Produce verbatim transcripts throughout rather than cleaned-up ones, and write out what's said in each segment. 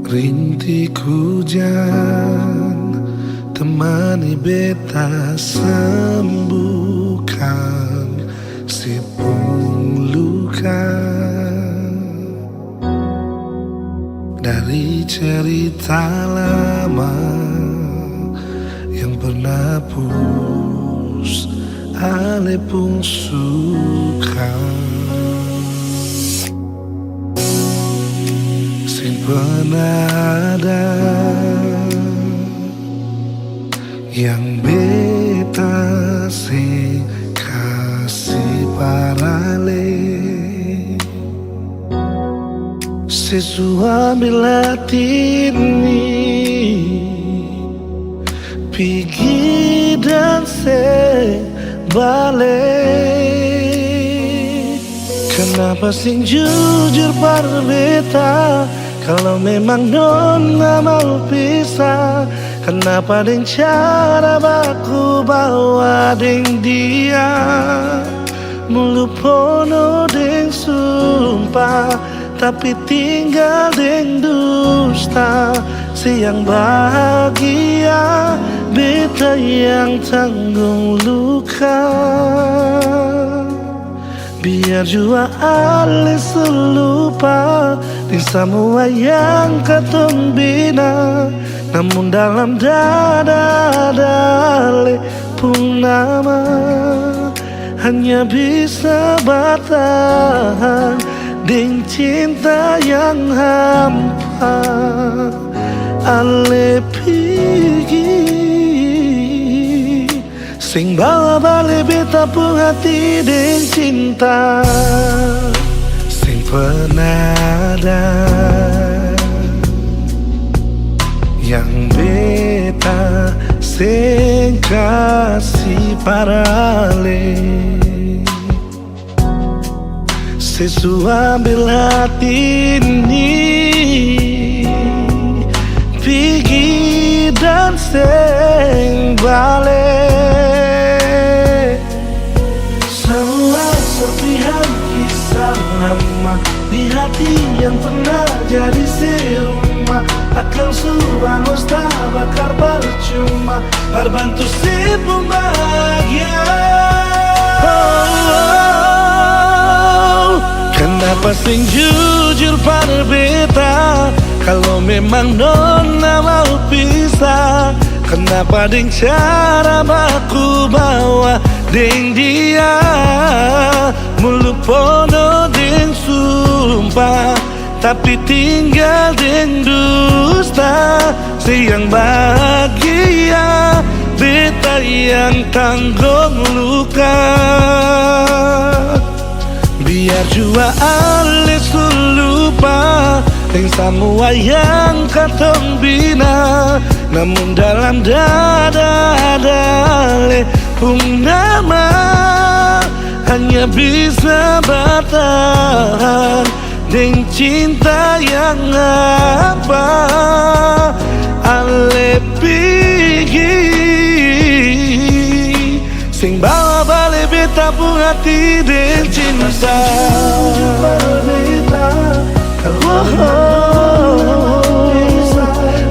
Rintik hujan temani beta sembuhkan se pung luka. Dari cerita lama yang pernah pus ale pung suka. Seng pernah ada yang beta seng kasi par ale. Se su ambil hati ini, pigi dan seng bale. Kanapa seng jujur par beta? Kalo memang nona mau pisah, kanapa deng cara baku bawa deng dia? Mulu pono deng sumpah, tapi tinggal deng dusta. Siang bahagia, beta yang tanggung luka. Biar jua ale su lupa deng samua yang katong bina, namun dalam dada ada ale pung nama. Hanya bisa batahan deng cinta yang hampa. Ale pigi. Seng bawa bale beta pung hati deng cinta. Seng pernah ada yang beta seng kasi par ale. Se su ambil hati ini, pigi dan seng bale. Samua serpihan kisah lama di hati yang pernah jadi serumah, akang su angus tabakar parcuma. Par bantu se pung bahagia. Oh, kanapa seng jujur par beta? Kalo memang nona mau pisah, kanapa deng cara baku bawa deng dia? Mulu pono deng sumpah, tapi tinggal deng dusta. Siang bahagia, beta yang tanggong luka. Biar jua ale su lupa deng samua yang katong bina, namun dalam dada ada ale pung nama. Hanya bisa batahan deng cinta yang hampa. Ale pigi, seng bawa bale beta pung hati deng cinta. Oh,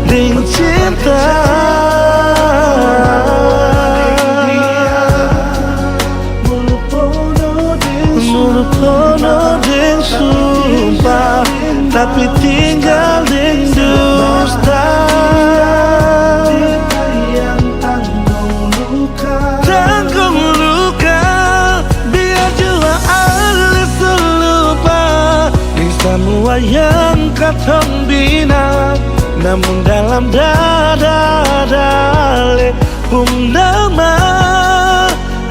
deng cinta. Mulu pono deng sumpah, tapi tinggal deng dusta. Tanggong luka, biar jua ale su lupa deng samua yang katong bina, namun dalam dada ada ale pung nama.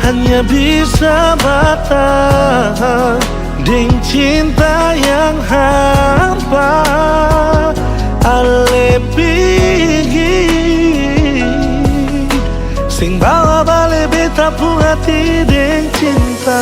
Hanya bisa batahan deng cinta yang hampa. Ale pigi, seng bawa bale beta pung hati deng cinta.